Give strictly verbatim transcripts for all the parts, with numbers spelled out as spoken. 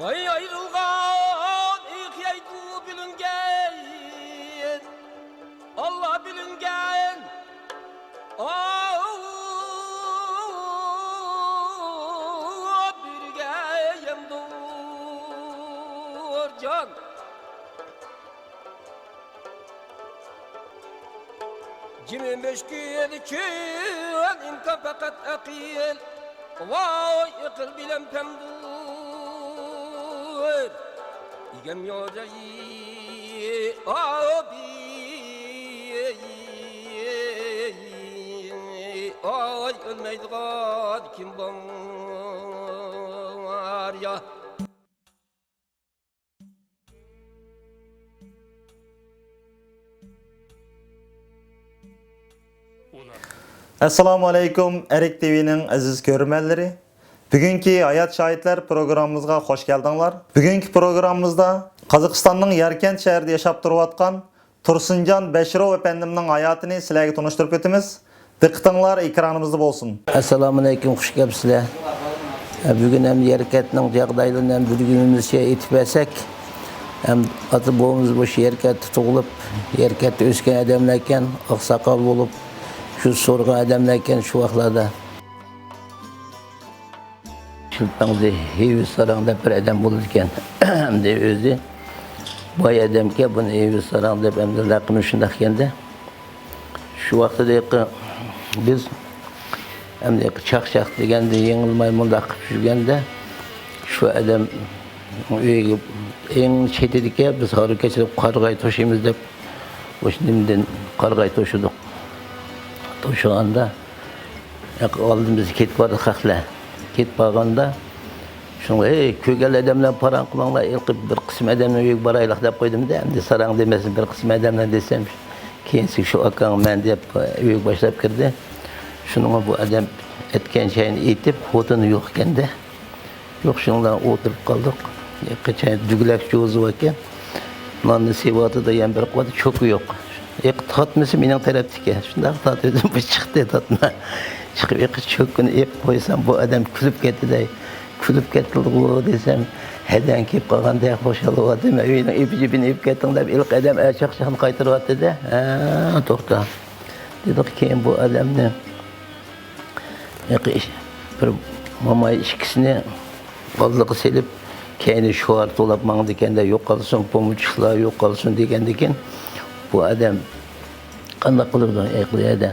ئاي ئايرىلغان ئېقىيدۇ بىلىنگەن، ئاللا بىلىنگەن، ئاۋۇ بىرگە يەمدۇر جان. جىمى مۈشكۈل چۈن ئىمكان پەقەت ئەقىل. ۋاي ئەقىل بىلەن پەمدۇر ئىگەم يولى ئابى. ئاي ئۆلمەيدىغان كىم بار يا؟ ئەسسالامۇ ئەلەيكۇم، ئەرك تىۋىنىڭ ئەزىز كۆرۈرمەنلىرى. بۈگۈنكى ھايات شاھىتلار پروگراممىمىزغا خوش كەلدىڭلار. بۈگۈنكى پروگراممىمىزدا قازاقىستاننىڭ ياركەنت شەھىرىدە ياشاپ تۇرۇۋاتقان تۇرسۇنجان بەشىروف ئەپەندىمنىڭ ھاياتىنى سىلەرگە تونۇشتۇرۇپ ئۆتىمىز. دىققىتىڭلار ئېكرانىمىزدا بولسۇن. ئەسسالامۇئەلەيكۇم، خۇش كەپسىلەر. بۈگۈن ھەم يەركەنتنىڭ جاغدايلىرىنى ھەم بىر كۈنىمىزچە ئېيتىپ بەرسەك، ھەم ئاتا بوۋىمىز مۇشۇ يەركەنتتە تۇغۇلۇپ، يەركەنتتە ئۆسكەن ئادەملەركەن، ئاقساقال بولۇپ، شۇ سورىغان ئادەملەركەن شۇ ۋاقىتلاردا. شىلپەڭدە ھېۋىس ساراڭ دەپ بىر ئادەم بولىدىكەن. ئەمدى ئۆزى باي ئادەمكەن، بۇنى ھېۋىس ساراڭ دەپ ئەمدى لەقىمى شۇنداقكەندە. شۇ ۋاقىتتا بىز ئەمدى چاقچاق دېگەندە يېڭىلماي مۇنداق قىلىپ يۈرگەندە، شۇ ئادەم ئۆيگە ئەڭ چېتىدىكى بىز ھارۋا كەچىرىپ قارىغاي توشۇيمىز دەپ، مۇشۇ نېمىدىن قارىغاي توشۇدۇق. توشۇغاندا ئالدىمىزدا كېتىپ بارىدۇ خەقلەر. كېتىپ بارغاندا شۇڭا، ھەي، كۆرگەن ئادەملەر پاراڭ قىلىڭلار، ھېلىقى بىر قىسىم ئادەمنى ئۆيگە بارايلىق دەپ قويدۇمدە، ئەمدى ساراڭ دېمەسمۇ بىر قىسىم ئادەملەر دېسەم، كېيىنسى شۇ ئاكاڭ مەن دەپ ئۆيگە باشلاپ كىردى. شۇنىڭغا بۇ ئادەم ئەتكەن چاينى ئېتىپ، خوتۇنى يوق ئىكەندە. يوق، شۇنىڭ بىلەن ئولتۇرۇپ قالدۇق. قاچان دۈگىلەك جوزىۋەكەن. ناننى سېۋىۋاتىدۇ، يەنە بىر قۇۋات چوكا يوق. ئېقى تارتمىسى مېنىڭ تەرەپتىكى. شۇنداق تارتىۋىدىم، بۇ چىقتى تارتما. چىقىپ ئېقى چوكىنى ئېقىپ قويسام، بۇ ئادەم كۈلۈپ كەتتى دەي. كۈلۈپ كەتتىغۇ دېسەم، ھەدەڭ كېلىپ قالغاندەك خۇشال بولۇۋاتىمەن. ئۆينىڭ ئېپى-جېپىنى ئېلىپ كەتتىڭ دەپ، ھېلىقى ئادەم ئەر چاقچاقنى قايتۇرۇۋاتتى-دە. ھە، توختا. دېدۇق، كېيىن بۇ ئادەمنى ھېلىقى بىر موماي ئىككىسىنى ئالدىغا سېلىپ، كەينى شوئار توۋلاپ ماڭىدىكەن-دە، يوقالسۇن، پومۇچچۇقلار يوقالسۇن دېگەندىكىن، بۇ ئادەم قانداق قىلىدۇ، ئەي، بۇ يەردە؟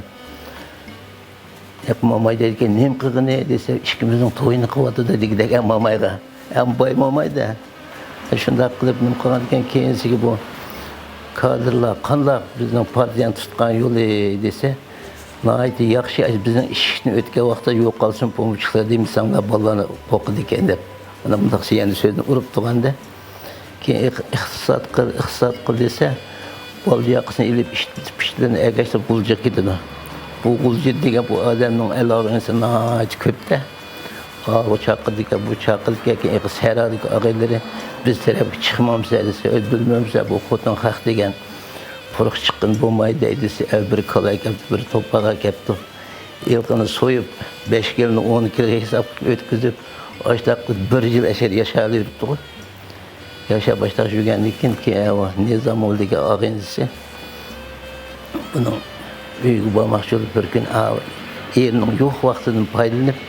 ھېلىقى موماي دەيدىكەن، نېمە قىلغىنى دېسە، ئىككىمىزنىڭ تويىنى قىلىۋاتىدۇ دېگۈدەك، ئە، مومايغا. ئەم، باي موماي-دە. شۇنداق قىلىپ نېمە قىلغانىكەن، كېيىنسىگە بۇ كادىرلار، قانداق بىزنىڭ پارتىيەنىڭ تۇتقان يولى دېسە، ناھايىتى ياخشى، بىزنىڭ ئىشىكتىن ئۆتكەن ۋاقىتتا يوقالسۇن پومۇچچۇقلار دېمىسەڭلار، بالىلارنى قورقىدىكەن دەپ، مانا مۇنداق يەنە سۆزنى ئۇرۇپ تۇرغاندا، كېيىن ئىق-، ئىقتىساد قىل، ئىقتىساد قىل دېسە، بالىياقىسىنى ئېلىپ، ئىشتىن-پىشتىن ئەگەشتۈرۈپ غۇلجىغا كېتىدۇ. بۇ غۇلجا دېگەن بۇ ئادەمنىڭ ئەل ئاغىنىسى ناھايىتى كۆپتە. ئاۋۇ چاقىرىدىكەن، بۇ چاقىرىدىكەن، كېيىن سەھرادىكى ئاغىنىلىرى، بىز تەرەپكە چىقمامسە دېسە، ئۆي بىلمەمسە، بۇ خوتۇن خەق دېگەن قۇرۇق چىققىنى بولمايدۇ دەيدۇ، بىر كالا ئەكەپتۇ، بىر توپاق ئەكەپتۇ. ھېلىقىنى سويۇپ، بەش كىلونى ئون كىلوغا ھېساب قىلىپ ئۆتكۈزۈپ، ئاشتاق بىر يىل ئەشەدە ياشاۋېرىپتىغۇ. ياشاپ باشلاپ يۈرگەندىن كېيىن، كېيىن ئەۋۇ نىزامۇللىدىكى ئاغىنىسى بۇنىڭ ئۆيىگە بارماقچى بولۇپ، بىر كۈنى ئا-، ئېرىنىڭ يوق ۋاقتىدىن پايدىلىنىپ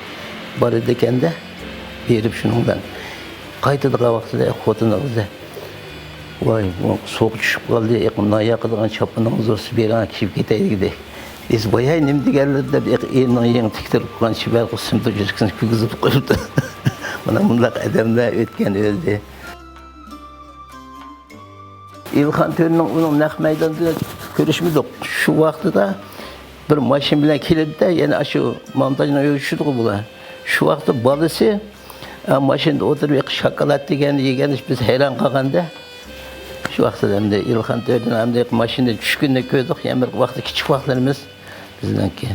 بارىدىكەن-دە، بېرىپ شۇنىڭ بىلەن قايتىدىغان ۋاقتىدا خوتۇنى قىزى، ۋاي، بۇ سوغۇق چۈشۈپ قالدى، ئېقىم نان ياقىدىغان چاپىنىڭىزنى بولسا بېرىڭ، كىيىپ كېتەي دېدى. دېسە، ۋاي ھەي، نېمە دېگەنلىرى دەپ، ئېرىنىڭ يېڭى تىكتۈرۈپ قويغان شىبەر سىمتۇ جىركىسىنى كىيگۈزۈپ قويۇپتۇ. مانا مۇنداق ئادەملەر ئۆتكەن ئۆتتى. ئېلخان تۆرىنىڭ ئۇنىڭ نەق مەيدانىدا كۆرۈشمىدۇق. شۇ ۋاقتىدا بىر ماشىنا بىلەن كېلىدىدە، يەنە ئاشۇ مامتاجنىڭ ئۆيىگە چۈشىدىغۇ بۇلار. شۇ ۋاقىتتا بالىسى، ئە، ماشىنىدا ئولتۇرۇپ، شاكالات دېگەننى يېگەن، بىز ھەيران قالغاندا. شۇ ۋاقىتتا ئەمدى ئېلخان تۆرىدىن ئەمدى ماشىنىدا چۈشكىنىنى كۆردۇق، يەنە بىر ۋاقىتتا كىچىك ۋاقىتلىرىمىز بىزنىڭكى.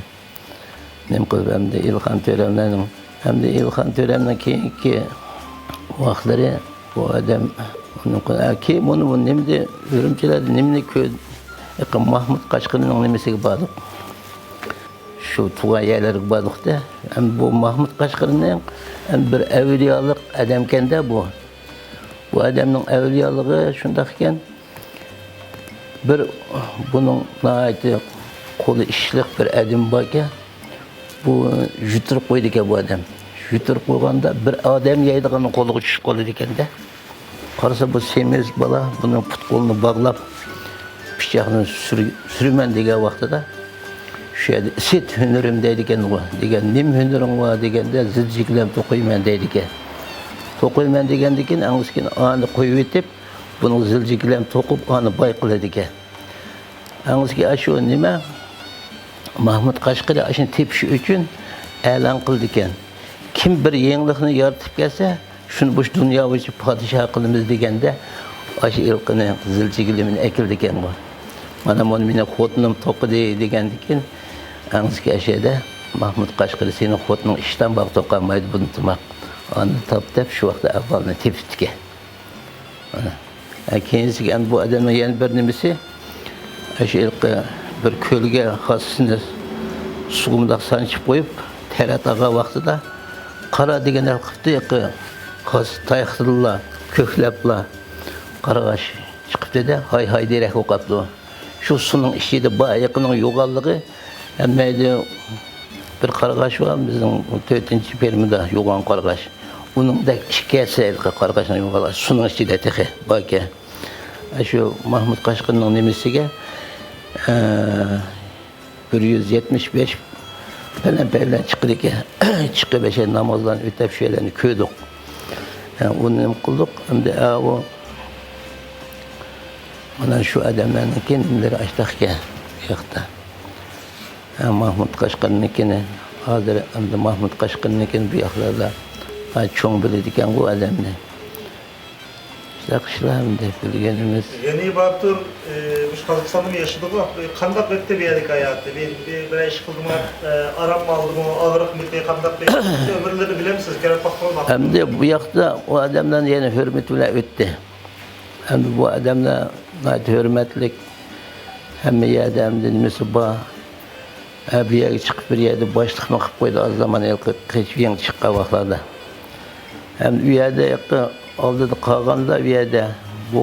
نېمە قىلىپ ئەمدى ئېلخان تۆرەملەرنىڭ، ئەمدى ئېلخان تۆرەمنىڭ كېيىنكى ۋاقىتلىرى بۇ ئادەم، ئۇنىڭ، كېيىن بۇنى، بۇ نېمىدە، ئۈرۈمچىلەردە نېمىنى كۆ-، ماھمۇد قەشقىرىنىڭ نېمىسىگە باردۇق. شۇ تۇغان يەرلىرىگە باردۇق-دە. ئەمدى بۇ ماھمۇد قەشقىرىنىڭ ئەمدى بىر ئەۋلىيالىق ئادەمكەن-دە بۇ. بۇ ئادەمنىڭ ئەۋلىيالىقى شۇنداق ئىكەن، بىر بۇنىڭ ناھايىتى قولى ئىشلىق بىر ئادىمى باركەن، بۇ يۈتتۈرۈپ قويىدىكەن بۇ ئادەم. يۈتتۈرۈپ قويغاندا بىر ئادەم يەيدىغاننىڭ قولىغا چۈشۈپ قالىدىكەن-دە. قارىسا بۇ سېمىز بالا بۇنىڭ پۇت-قولىنى باغلاپ، پىچاقنى سۈر-، سۈرىمەن دېگەن ۋاقتىدا، شۇ يەردە «ئىسىت ھۈنىرىم» دەيدىكەنغۇ. دېگەن، «نېمە ھۈنىرىڭ بار؟» دېگەندە، «زىلچىگىلەم توقۇيمەن» دەيدىكەن. «توقۇيمەن» دېگەندىكىن، ئاڭلىسىكىن ئانى قويۇۋېتىپ، بۇنىڭ زىلچىگىلەم توقۇپ، ئانى باي قىلىدىكەن. ئاڭلىسىكى ئاشۇ نېمە؟ مەھمۇد قەشقىرى ئاشۇنى تېپىش ئۈچۈن ئەلان قىلىدىكەن. كىم بىر يېڭىلىقنى يارىتىپ كەلسە، شۇنى مۇشۇ دۇنيا بويىچە پادىشاھ قىلىمىز دېگەندە، ئاشۇ ھېلىقىنى زىلچىگىلىمنى ئەكېلىدىكەنغۇ. «مانا بۇنى مېنىڭ خوتۇنۇم توقۇدى» دېگەندىكىن، ئاڭلىسىكى ئەشەدە مەھمۇد قەشقىرى: «سېنىڭ خوتۇنۇڭ ئىشتان باغ توقالمايدۇ بۇنى تۇماق.» ئاندىن تاپ دەپ شۇ ۋاقىتتا ئەھۋالنى تېپىپتىكەن. مانا. ھە، كېيىنچىسىگە ئەمدى بۇ ئادەمنىڭ يەنە بىر نېمىسى، ئاشۇ ھېلىقى بىر كۆلگە خاسىسىنى سۇغا مۇنداق سانچىپ قويۇپ، تەرەت ئالغان ۋاقتىدا، «قارا» دېگەن ھېلىقى خاس تاياقتىنلا كۆكلەپلا قارغاش چىقىپتۇ-دە، ھاي-ھاي دېرەك ئوقاپتۇ. شۇ سۇنىڭ ئىچىدە بار ھېلىقىنىڭ يوغانلىقى ھەممەيدە بىر قارغاش بار، بىزنىڭ تۆتىنچى فېرمىدا يوغان قارغاش. ئۇنىڭدەك ئىككى ھەسسە ھېلىقى قارغاشنىڭ يوغانلىقى سۇنىڭ ئىچىدە تېخى باركەن. ئاشۇ مەھمۇد قەشقىرىنىڭ نېمىسىگە، ئە، بىر يۈز يەتمىش بەش پەلەمپەي بىلەن چىقىدىكەن. چىقىپ ئەشە نامازلارنى ئۆتەپ، شۇ يەرلەرنى كۆردۇق. ئە، ئۇنى نېمە قىلدۇق؟ ئەمدى، ئە، ئۇ، مانا شۇ ئادەملەرنىڭكى نېمىلىرى ئاشتاقكەن بۇ ياقتا. ھە، مەھمۇد قەشقەرنىڭكىنى، ھازىر ئەمدى مەھمۇد قەشقەرنىڭكىنى بۇ ياقلاردا، ھە، چوڭ بىلىدىكەنغۇ ئادەمنى. شۇنداق ئىشلار ئەمدى بىلگىنىمىز. غېنى باتۇر، ئى، مۇشۇ قازاقىستاندىمۇ ياشىدىغۇ؟ ئى، قانداق ئۆتتى بۇ يەردىكى ھاياتى؟ بىر، بىر، بىرەر ئىش قىلدىمۇ؟ ئى، ئاراممۇ ئالدىمۇ؟ ئاغرىقمىدى؟ قانداق بىر ئۆمۈرلىرىنى بىلەمسىز؟ كۆرۈپ باققىنىڭىز؟ ئەمدى بۇ ياقتا ئۇ ئادەملەرنى يەنە ھۆرمىتى بىلەن ئۆتتى. ئەمدى بۇ ئادەملەر ناھايىتى ھۆرمەتلىك، ھەممە يەردە ئەمدى نېمىسى بار. ھە، بۇ يەرگە چىقىپ بىر يەردە باشلىقمۇ قىلىپ قويدى، ئاز زامان ھېلىقى قېچىپ يېڭى چىققان ۋاقىتلاردا. ھەم ئۇ يەردە ھېلىقى ئالدىدا قالغاندا، ئۇ يەردە بۇ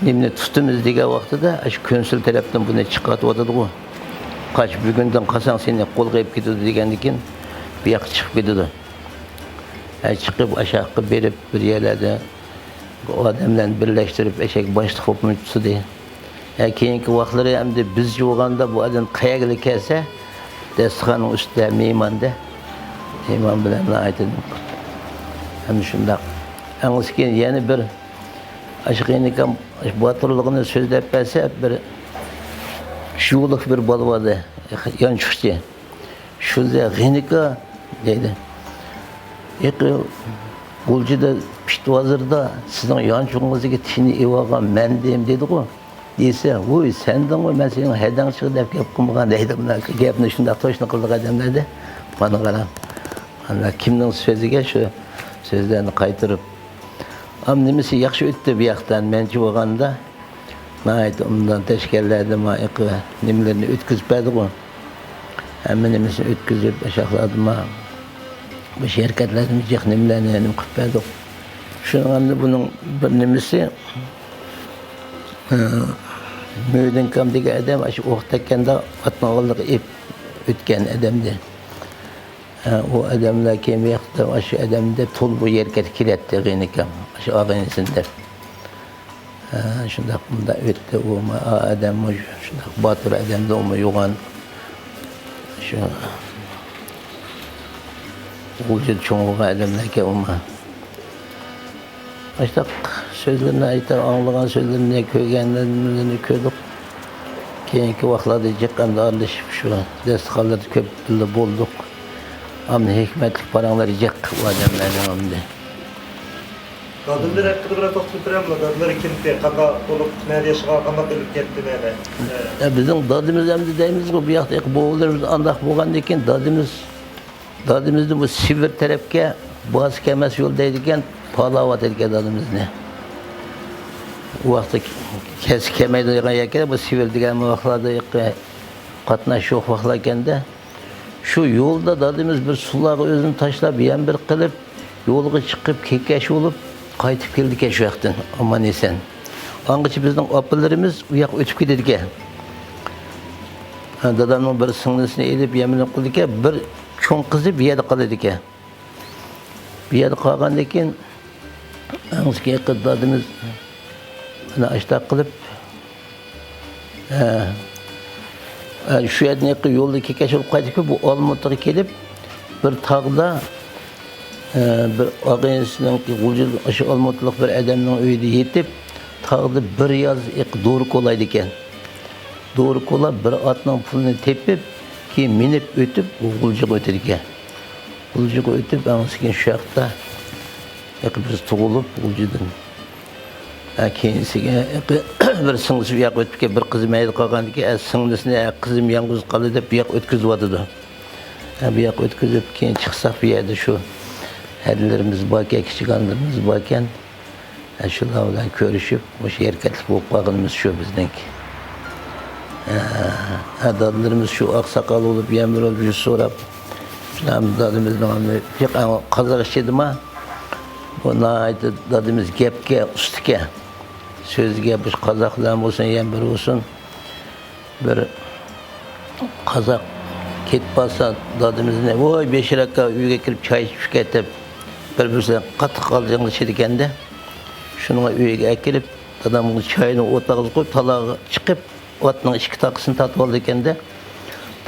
نېمىنى تۇتىمىز دېگەن ۋاقتىدا، ئاشۇ كونسۇل تەرەپتىن بۇنى چىقارتىۋاتىدىغۇ. قاچ، بۈگۈندىن قالساڭ سېنى قولغا ئېلىپ كېتىدۇ دېگەندىكىن، بۇ ياققا چىقىپ كېتىدۇ. ھە، چىقىپ ئاشاققا بېرىپ بىر يەرلەردە ئۇ ئادەملەرنى بىرلەشتۈرۈپ، ئەشەگە باشلىق بولۇپ تۇتتى. ھە، كېيىنكى ۋاقىتلىرى ئەمدى بىزچە بولغاندا بۇ ئادەم قەيەرگىلا كەلسە، داستىخاننىڭ ئۈستىدە مېھماندە، مېھمان بىلەن ناھايىتى ھەم شۇنداق. ئەڭلىسى كېيىن يەنە بىر ئاشۇ غېنىكام باتۇرلۇقىنى سۆزلەپ بەرسە، بىر شۇلۇق بىر بالا بار ئىدى، يانچۇقچى. شۇ دە غېنىكا دەيدۇ. ھېلىقى غۇلجىدا پىت بازىرىدا سىزنىڭ يانچۇقىڭىزدىكى تىنى ئېلىۋالغان مەندىم دېدىغۇ. دېسە، ۋۇي، سەندىڭغۇ، مەن سېنىڭ ھەدەڭ چىغ دەپ گەپ قىلمىغان دەيدۇ. مۇنداق گەپنى شۇنداق توشنا قىلىدىغان ئادەملەردە. مانا قاراڭ. مانا كىمنىڭ سۆزىگە شۇ سۆزلەرنى قايتۇرۇپ. ئام نېمىسى ياخشى ئۆتتى بۇ ياقتا، مەنچە بولغاندا. ناھايىتى ئوبدان تەشكىللەردە مايىقى نېمىلىرىنى ئۆتكۈزۈپ بەردىغۇ. ھەممە نېمىسىنى ئۆتكۈزۈپ، ئاشاقلاردىما بۇ شىركەتلەردىمۇ جىق نېمىلەرنى نېمە قىلىپ بەردۇق. شۇنىڭ ئەمدى بۇنىڭ بىر نېمىسى، ئى، مۆدىنكام دېگەن ئادەم ئاشۇ ئوق تەگكەندە ئاتنىڭ ئالدىغا ئېلىپ ئۆتكەن ئادەمدى. ئە، ئۇ ئادەملەر كېيىن بۇ ياقتا ئاشۇ ئادەم دەپ تولا بۇ يەرگە كېلەتتى، غېنىكام. ئاشۇ ئاغىنىسىنى دەپ. ئە، شۇنداق مۇنداق ئۆتتى. ئۇمۇ ئادەممۇ شۇنداق باتۇر ئادەمدى، ئۇمۇ يوغان. شۇ غۇلجىدا چوڭ بولغان ئادەملەركەن ئۇمۇ. ئاشۇنداق سۆزلىرىنى ئېيتار، ئاڭلىغان سۆزلىرىنى، كۆرگەنلىرىنى كۆردۇق. كېيىنكى ۋاقىتلاردا جىق ئەمدى ئارىلىشىپ، شۇ داستىخانلاردا كۆپ بىللە بولدۇق. ئەمدى ھېكمەتلىك پاراڭلىرى جىق ئۇ ئادەملەرنىڭ ئەمدى. دادىلىرى ھەققىدە بىر توختىلىپ بېرەمدۇ؟ دادىلىرى كىمكەن؟ قانداق بولۇپ، نەدە ياشىغان، قانداق ئۆلۈپ كەتتى، نەدە؟ ئە، بىزنىڭ دادىمىز ئەمدى دەيمىزغۇ، بۇ ياقتا بوۋىلىرىمىز ئانداق بولغاندىن كېيىن دادىمىز دادىمىزنى بۇ سىۋىر تەرەپكە بازا كەلمەس يول دەيدىكەن، پالاۋاتىدىكەن دادىمىزنى. ئۇ ۋاقىتتا كەسكە كەلمەيدىغان يەركەن، بۇ سىۋىر دېگەن ۋاقىتلاردا قاتناش يوق ۋاقىتلاركەندە. شۇ يولدا دادىمىز بىر سۇلارغا ئۆزىنى تاشلاپ، يەنە بىر قىلىپ، يولغا چىقىپ، كېكەش بولۇپ، قايتىپ كېلىدىكەن شۇ ياقتىن ئامان-ئېسەن. ئاڭغىچە بىزنىڭ ئاپىلىرىمىز ئۇ ياققا ئۆتۈپ كېتىدىكەن. ھە، دادامنىڭ بىر سىڭلىسىنى ئېلىپ يەمەن قىلىدىكەن، بىر چوڭ قىزى بۇ يەردە قالىدىكەن. بۇ يەردە قالغاندىن كېيىن، ئەڭسىكى دادىمىز مانا ئاشتاق قىلىپ، ھە، ھە، شۇ يەردىن يولدا كېكەچ بولۇپ قايتىپ، بۇ ئالمۇتىغا كېلىپ، بىر تاغدا، ھە، بىر ئاغىنىسىنىڭكى غۇلجىدا، ئاشۇ ئالمۇتىلىق بىر ئادەمنىڭ ئۆيىدە يېتىپ، تاغدا بىر ياز دورا كولايدىكەن. دورا كولاپ، بىر ئاتنىڭ پۇلىنى تېپىپ، كېيىن مىنىپ ئۆتۈپ، غۇلجىغا ئۆتىدىكەن. غۇلجىغا ئۆتۈپ، ئەڭسىكىن شۇ ياقتا بىز تۇغۇلۇپ، غۇلجىدىن. ھە، كېيىنسىگە بىر سىڭلىسى ئۇ ياققا ئۆتۈپ كېلىپ، بىر قىزى مەيدە قالغاندىكىن، ھە، سىڭلىسىنى، ھە، قىزىم يالغۇز قالدى دەپ، بۇ ياققا ئۆتكۈزۈۋاتىدۇ. ھە، بۇ ياققا ئۆتكۈزۈپ، كېيىن چىقساق، بۇ يەردە شۇ ھەدىلىرىمىز باركەن، كىچىك ئانىلىرىمىز باركەن. ھە، شۇلار بىلەن كۆرۈشۈپ، مۇشۇ يەركەنتلىك بولۇپ قالغىنىمىز شۇ بىزنىڭكى. ھە، ھە، دادىلىرىمىز شۇ ئاقساقال بولۇپ، يەنە بىر يۈز سوراپ، شۇلار دادىمىزنىڭ قازاق ئىچىدىما، بۇ ناھايىتى دادىمىز گەپكە ئۇستىكەن. سۆزگە بۇ قازاقلار بولسۇن، يەنە بىر بولسۇن، بىر قازاق كېتىپ قالسا، دادىمىزنى، ۋوي، بېشىر ئاكا، ئۆيگە كىرىپ چاي ئىچىپ كەت دەپ، بىر-بىرسىدىن قاتتىق قالجىڭلىشىدىكەن-دە. شۇنىڭغا ئۆيگە ئەكىرىپ، دادامغا چاينى ئوتاغا قويۇپ، تالاغا چىقىپ، ئاتنىڭ ئىككى تاقىسىنى تارتىۋالىدىكەن-دە.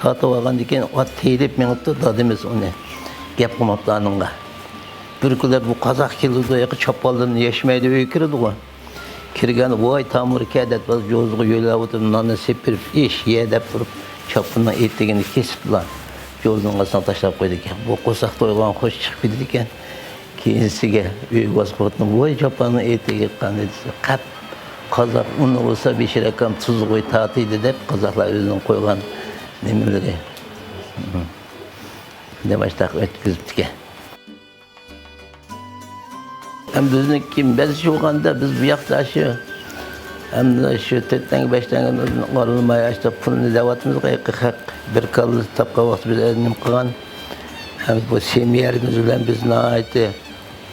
تارتىۋالغاندىن كېيىن ئات تېيىلىپ مېڭىپتۇ، دادىمىز ئۇنى گەپ قىلماپتۇ ئانىڭغا. بىر كۈنلەر بۇ قازاق كېلىدۇ، ياقى چاپانلىرىنى يەشمەيدۇ، ئۆيگە كىرىدىغۇ. كىرگەندە، ۋاي، تامۇر كە دەپ، جوزىغا يۆلەۋېتىپ، ناننى سېپىرىپ، ئىش، يە دەپ تۇرۇپ، چاپىنىنىڭ ئېتىكىنى كېسىپلا، جوزىنىڭ ئاستىغا تاشلاپ قويىدىكەن. بۇ قورساق تويغان خوش چىقىپ كېتىدىكەن. كېيىنسىگە ئۆيگە بارسا، ۋاي، چاپاننىڭ ئېتىكى قانداق دېسە، قەپ، قازاق ئۇنى بولسا، بېشىر ئاكام تۇزغۇي تارتىدۇ دەپ، قازاقلار ئۆزىنىڭ قويغان نېمىلىرى. دەپ ئاشتاق ئۆتكۈزۈپتىكەن. ھەم بىزنىڭكى مەزچى بولغاندا، بىز بۇ ياقتا شۇ، ھەم شۇ تۆت تەڭگە، بەش تەڭگە ئارىلىماي، ئاشتا پۇلنى دەۋاتىمىز، خەق بىر كاللا تاپقان ۋاقىتتا بىز نېمە قىلغان، ھەم بۇ سېمىيەلىرىمىز بىلەن بىز ناھايىتى،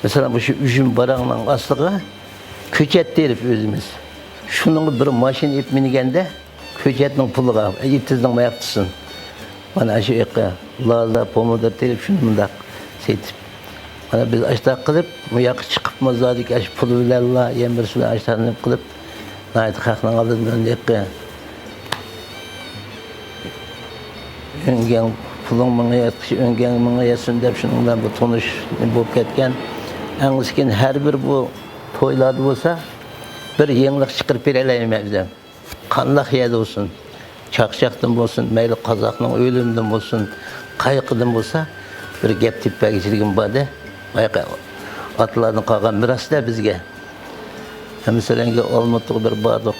مەسىلەن، مۇشۇ ئۈجمە باراڭنىڭ ئاستىغا كۆچەت تېرىپ ئۆزىمىز، شۇنىڭغا بىر ماشىنا ئېلىپ مىنگەندە، كۆچەتنىڭ پۇلىغا، ئېتىزنىڭ ماياقتىسىن. مانا شۇ ياققا لازا، پومىدور تېرىپ، شۇنى مۇنداق سېتىپ. مانا بىز ئاشتاق قىلىپ، بۇ ياققا چىقىپمۇ زادىكى ئاشۇ پۇل بىلەنلا، يەنە بىرسى بىلەن ئاشتاق نېمە قىلىپ، ناھايىتى خەقنىڭ ئالدىدا ياققا ئۆڭگەن پۇلۇڭ ماڭا يەتكۈچە، ئۆڭگەن ماڭا يەتسۇن دەپ، شۇنىڭ بىلەن بۇ تونۇش بولۇپ كەتكەن. ئەڭ ئىسكىن ھەر بىر بۇ تويلاردا بولسا، بىر يېڭىلىق چىقىرىپ بېرەلەيمەن ئۆزۈم. قانداق يەردە بولسۇن، چاقچاقتىن بولسۇن، مەيلى قازاقنىڭ ئۆلۈمىدىن بولسۇن، قايىقىدىن بولسا، بىر گەپ تېپىپ بەرگۈچىلىكىم باردى. بايىقى ئاتىلاردىن قالغان مىراس-دە بىزگە. مەسىلەن، ئالمۇتىغا بىر باردۇق.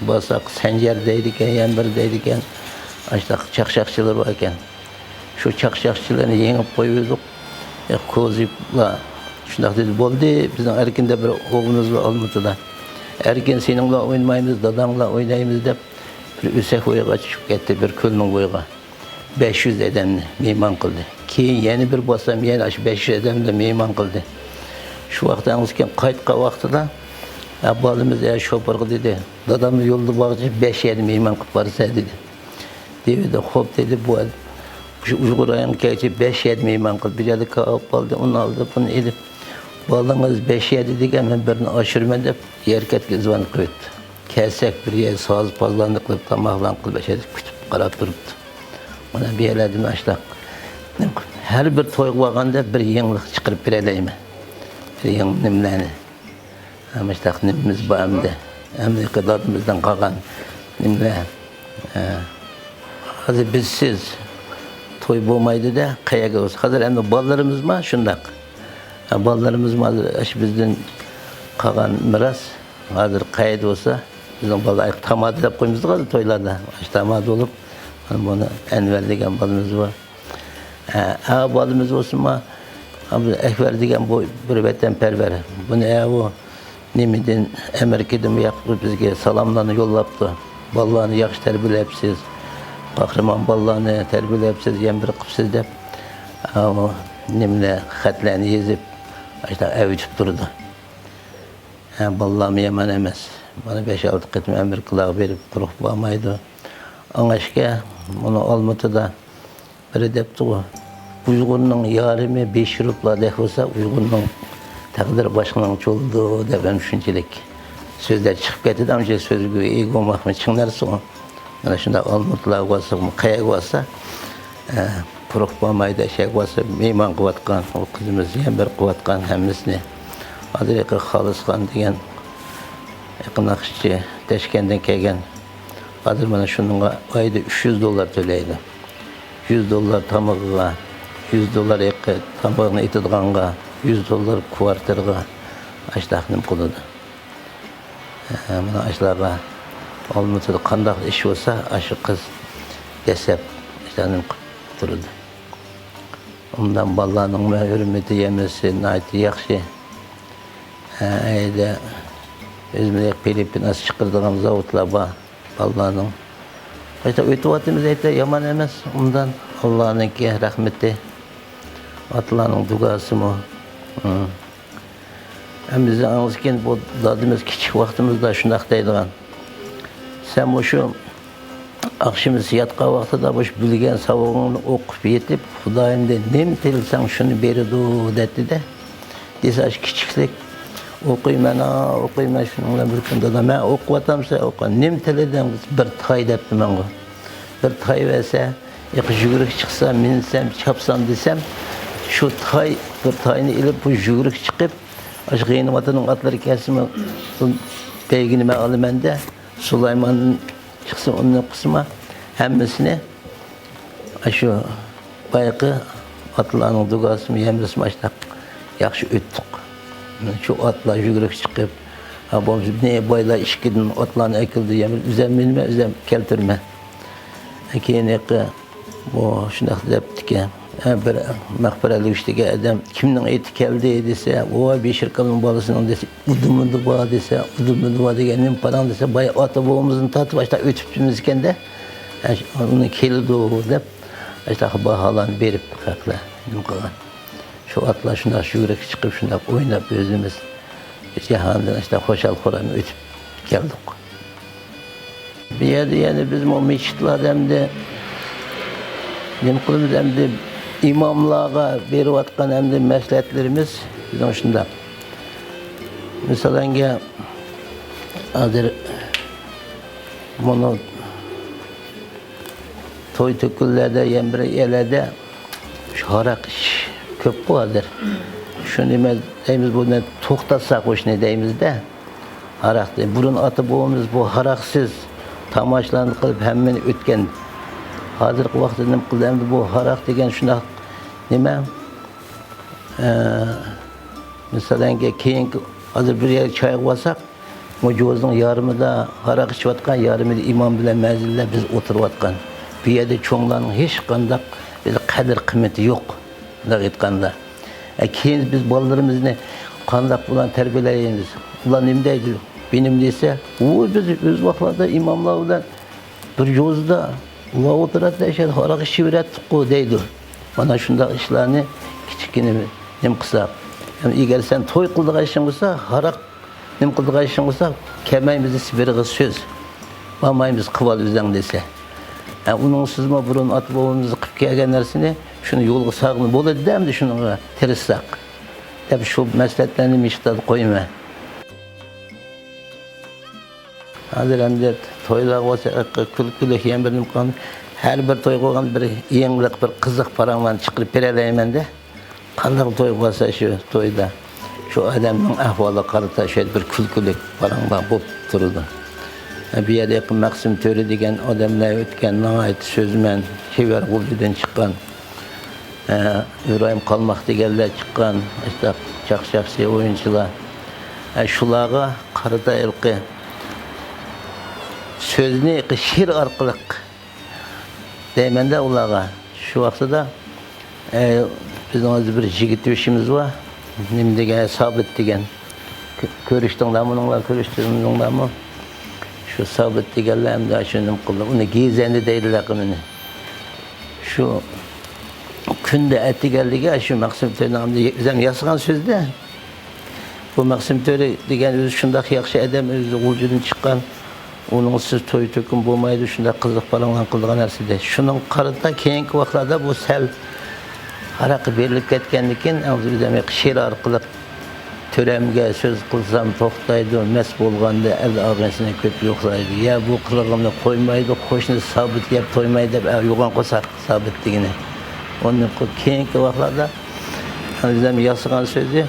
بارساق، سەنجەر دەيدىكەن، يەنە بىر دەيدىكەن. ئاشۇنداق چاقچاقچىلار بار ئىكەن. شۇ چاقچاقچىلارنى يېڭىپ قويۇۋىدۇق. يا، كوزىپلار شۇنداق دېدى، بولدى، بىزنىڭ ئەركىندە بىر ئوغلىمىز بار ئالمۇتىدا. ئەركىن، سېنىڭ بىلەن ئوينىمايمىز، داداڭ بىلەن ئوينايمىز دەپ، بىر ئۆسەك بويىغا چۈشۈپ كەتتى، بىر كۆلنىڭ بويىغا. بەش يۈز ئادەمنى مېھمان قىلدى. كېيىن يەنە بىر بارسام، يەنە ئاشۇ بەش يۈز ئادەمنى مېھمان قىلدى. شۇ ۋاقىت ئەڭسىكىن قايتقان ۋاقتىدا، ئە، بالىمىز، ئە، شوپۇرغا دېدى، دادامنى يولدا بارغۇچە بەش يەردە مېھمان قىلىپ بارىسەن دېدى. دېۋىدە، خوپ دېدى، بۇ شۇ ئۇيغۇر رايونىغا كەلگۈچە بەش يەردە مېھمان قىلىپ، بىر يەردە كاۋاپ ئالدى، ئۇنى ئالدى، بۇنى ئېلىپ، بالىڭىز بەش يەردە دېگەن، مەن بىرنى ئاشۇرىمەن دەپ، يەركەنتكە زىۋان قىلىۋەتتى. كەلسەك، بىر يەر ساز-پازلارنى قىلىپ، تاماقلارنى قىلىپ، ئەشەدە كۈتۈپ قاراپ تۇرۇپتۇ. مانا بۇ يەرلەردىن ئاشتاق ھەر بىر تويغا بارغاندا بىر يېڭىلىق چىقىرىپ بېرەلەيمەن. بىر يېڭى نېمىلەرنى. ھەم ئاشتاق نېمىمىز بار ئەمدى. ئەمدى دادىمىزدىن قالغان نېمىلەر. ھە. ھازىر بىزسىز توي بولمايدۇ-دە، قەيەرگە بولسا. ھازىر ئەمدى بالىلىرىمىزمۇ شۇنداق. ھە، بالىلىرىمىزمۇ ھازىر ئاشۇ بىزدىن قالغان مىراس. ھازىر قەيەردە بولسا، بىزنىڭ بالىلار تامادە دەپ قويىمىز ھازىر تويلاردا. ئاشۇ تامادە بولۇپ، مانا بۇنى ئەنۋەر دېگەن بالىمىز بار. ھە، ھە، بالىمىز بولسىمۇ، ھە، بۇ ئەكبەر دېگەن بۇ بىر ۋەتەنپەرۋەر. بۇنى، ھە، ئۇ نېمىدىن، ئامېرىكىدىن بۇ ياققا بىزگە سالاملارنى يوللاپتۇ. بالىلارنى ياخشى تەربىيەلەپسىز، قەھرىمان بالىلارنى تەربىيەلەپسىز، يەنە بىر قىپسىز دەپ، ھە، ئۇ نېمىلەر، خەتلەرنى يېزىپ، ئاشۇنداق ئەۋېتىپ تۇرىدۇ. ھە، بالىلارمۇ يامان ئەمەس. مانا بەش-ئالتە قېتىم ئامېرىكىلارغا بېرىپ قۇرۇق بارمايدۇ. ئاڭلاشكە، مانا ئالمۇتىدا بىرى دەپتىغۇ، «ئۇيغۇرنىڭ يارىمى بېشى رۇپلاردەك بولسا، ئۇيغۇرنىڭ تەقدىرى باشقىنىڭچە بولىدۇ» دەپ، ھەم شۇنچىلىك سۆزلەر چىقىپ كەتتى. ئەمچە سۆزگە ئىگە بولماقمۇ چىڭ نەرسىغۇ. مانا شۇنداق ئالمۇتىلارغا بارسا، قەيەرگە بارسا، ئە، قۇرۇق بارمايدۇ، ئەشەگە بارسا، مېھمان قىلىۋاتقان، ئۇ قىزىمىز يەنە بىر قىلىۋاتقان ھەممىسىنى. ھازىر يېقى خالىسخان دېگەن يېقى ناخشىچى، تەشكەندىن كەلگەن. ھازىر مانا شۇنىڭغا ئايدا ئۈچ يۈز دوللار تۆلەيدۇ. يۈز دوللار تامىقىغا، يۈز دوللار يېقى تامىقىنى ئېتىدىغانغا، يۈز دوللار كۋارتىرغا ئاشتاق نېمە قىلىدۇ. ھە، مانا ئاشۇلارغا ئالمۇتىدا قانداق ئىش بولسا، ئاشۇ قىز دەسسەپ ئىشلارنى قىلىپ تۇرىدۇ. ئۇنداق بالىلارنىڭمۇ ھۆرمىتى، يەمىسى ناھايىتى ياخشى. ھە، ئەيدە ئۆزىمىزدە پىلىپپىناس چىقىرىدىغان زاۋۇتلار بار بالىلارنىڭ. قايتا ئۆتۈۋاتىمىز، ئەيدە يامان ئەمەس. ئۇنداق ئاللانىڭكى رەھمىتى، ئاتىلارنىڭ دۇئاسىمۇ. ھە. ھەم بىزنىڭ ئاڭلىسىكىن، بۇ دادىمىز كىچىك ۋاقتىمىزدا شۇنداق دەيدىغان. سەن مۇشۇ ئاخشىمىسى ياتقان ۋاقتىدا مۇشۇ بىلگەن ساۋىقىڭنى ئوقۇپ يېتىپ، خۇدايىمدىن نېمە تىلىسەڭ شۇنى بېرىدۇ دەيتتى-دە. دېسە، ئاشۇ كىچىكلىك ئوقۇيمەن، ھا، ئوقۇيمەن، شۇنىڭ بىلەن بىر كۈنى دادا، مەن ئوقۇۋاتامسەن، ئوقۇ، نېمە تىلىدىڭ؟ بىر تاي دەپتۇ ماڭا. بىر تاي بەرسە، ياكى يۈگۈرۈك چىقسا، مىنسەم، چاپسام دېسەم، شۇ تاي، بىر تاينى ئېلىپ، بۇ يۈگۈرۈك چىقىپ، ئاشۇ غېنىيمەتنىڭ ئاتلىرى كەلسىمۇ، بۇ بەيگىنى مەن ئالىمەن-دە، سۇلايمان چىقسا، ئۇنى قىلسىمۇ، ھەممىسىنى ئاشۇ بايىقى ئاتلارنىڭ دۇگاسىمۇ، ھەممىسىمۇ ئاشۇنداق ياخشى ئۆتتۇق. شۇ ئاتلار يۈگۈرۈك چىقىپ، ھا، بولمىسا، نى بايلار ئىچكىدىن ئاتلارنى ئەكېلىدۇ، يەنە ئۆزۈم مىنىمەن، ئۆزۈم كەلتۈرىمەن. كېيىن ھېلىقى بۇ شۇنداق دەپتىكەن، ھە، بىر مەغپىرەتلىك ئۈستىگە ئادەم، «كىمنىڭ ئېتى كەلدى؟» دېسە، «ۋاي، بېشىر كالىنىڭ بالىسىنىڭ» دېسە، «ئۇدۇمىدۇ بار» دېسە، «ئۇدۇمىدۇ بار» دېگەن نېمە پاراڭ دېسە، بايا ئاتا بوۋىمىزدىن تارتىپ ئاشۇنداق ئۆتۈپتىمىزكەن-دە، ھە، ئۇنى كېلىدۇ دەپ، ئاشۇنداق باھالارنى بېرىپ خەقلەر نېمە قىلغان. شۇ ئاتلار شۇنداق يۈگۈرۈك چىقىپ، شۇنداق ئويناپ، ئۆزىمىز جاھاندىن ئاشۇنداق خۇشال-خۇرام ئۆتۈپ كەلدۇق. بۇ يەردە يەنە بىز مۇ-، مىچىتلاردا ئەمدى نېمە قىلىمىز، ئەمدى ئىماملارغا بېرىۋاتقان ئەمدى مەسلىھەتلىرىمىز بىزنىڭ شۇنداق. مىسالەنگە، ھازىر مۇنۇ توي-تۆكۈنلەردە، يەنە بىر يەرلەردە شۇ ھاراق ئىچىش كۆپقۇ ھازىر. شۇ نېمە دەيمىز، بۇنى توختاتساق، شۇنى دەيمىز-دە. ھاراقنى بۇرۇن ئاتا-بوۋىمىز بۇ ھاراقسىز تاماشىلارنى قىلىپ ھەممىنى ئۆتكەن. ھازىرقى ۋاقىتتا نېمە قىلدى؟ ئەمدى بۇ ھاراق دېگەن شۇنداق نېمە؟ ئە، مىسالەنگە، كېيىنكى، ھازىر بىر يەرگە چايغا بارساق، مۇ جوزىنىڭ يارىمىدا ھاراق ئىچىۋاتقان، يارىمىدا ئىمام بىلەن مەزىنلەر بىز ئولتۇرۇۋاتقان. بۇ يەردە چوڭلارنىڭ ھېچقانداق بىر قەدىر-قىممىتى يوق، مۇنداق ئېيتقاندا. ئە، كېيىن بىز بالىلىرىمىزنى قانداق بۇلارنى تەربىيەلەيمىز؟ ئۇلار نېمە دەيدۇ؟ بىنىم دېسە، «ئۇ، بىز ئۆز ۋاقىتلاردا ئىماملار بىلەن بىر جوزىدا ئۇلار ئولتۇراتتى، ئەشەدە ھاراق ئىچىۋېرەتتۇققۇ» دەيدۇ. مانا شۇنداق ئىشلارنى كىچىككىنە نېمە قىلساق. ئەگەر سەن توي قىلىدىغان ئىشىڭ بولسا، ھاراق نېمە قىلىدىغان ئىشىڭ بولسا، كەلمەيمىز دېسە، بىر ئېغىز سۆز. بارمايمىز، قىلىۋال ئۆزۈڭ دېسە. ھە، ئۇنىڭسىزمۇ بۇرۇن ئاتا-بوۋىمىز قىلىپ كەلگەن نەرسىنى، شۇنى يولغا سالغىلى بولىدۇ-دە، ئەمدى شۇنىڭغا تىرىشساق، دەپ شۇ مەسلىھەتلەرنى مىشتادا قويىمەن. ھازىر ئەمدى تويلارغا بولسا، كۈلكىلىك يەنە بىر نېمە قىلغان، ھەر بىر تويغا بولغان بىر يېڭىلىق، بىر قىزىق پاراڭلارنى چىقىرىپ بېرەلەيمەن-دە. قانداق توي بولسا شۇ تويدا شۇ ئادەمنىڭ ئەھۋالىغا قارىتا شۇ يەردە بىر كۈلكىلىك پاراڭلار بولۇپ تۇرىدۇ. بۇ يەردە يېقىن مەخسۇم تۆرە دېگەن ئادەملەر ئۆتكەن، ناھايىتى سۆزمەن، شېۋەر غۇلجىدىن چىققان، ئىبراھىم قالماق دېگەنلەر چىققان، ئاشۇنداق چاقچاقچى ئويۇنچىلار. شۇلارغا قارىتا ھېلىقى سۆزنى شېئىر ئارقىلىق دەيمەن-دە ئۇلارغا. شۇ ۋاقتىدا، ئە، بىزنىڭ ھازىر بىر يىگىت يوشىمىز بار. نېمە دېگەن، سابىت دېگەن. كۆ-، كۆرۈشتۈڭلارمۇ ئۇنىڭ بىلەن، كۆرۈشتۈڭلارمۇ؟ شۇ سابىت دېگەنلەر ئەمدى شۇ نېمە قىلدى. ئۇنى گېزەندە دەيدۇ لەقىمىنى. شۇ كۈندە ئەتىگەنلىكى شۇ مەخسۇم تۆرىنىڭ ئەمدى ئۆزۈم ياسىغان سۆزدە. بۇ مەخسۇم تۆرە دېگەن ئۆزى شۇنداق ياخشى ئادەم، ئۆزى غۇلجىدىن چىققان. ئۇنىڭسىز توي-تۆكۈن بولمايدۇ، شۇنداق قىزىق پاراڭلارنى قىلىدىغان نەرسە ئىدى. شۇنىڭغا قارىتا كېيىنكى ۋاقىتلاردا بۇ سەل ھاراققا بېرىلىپ كەتكەندىن كېيىن، ئەڭ ئۆزۈم شېئىر ئارقىلىق تۆرەمگە سۆز قىلسام توختايدۇ، مەست بولغاندا ئەل ئاغىنىسىنى كۆتۈرۈپ يوقلايدۇ. يا بۇ قىلىقىنى قويمايدۇ، قوشنا سابىت يەپ تويمايدۇ دەپ، ئە، يوغان قورساق سابىت دېگىنى. ئۇندىن كېيىنكى ۋاقىتلاردا ئۆزۈم ياسىغان سۆزى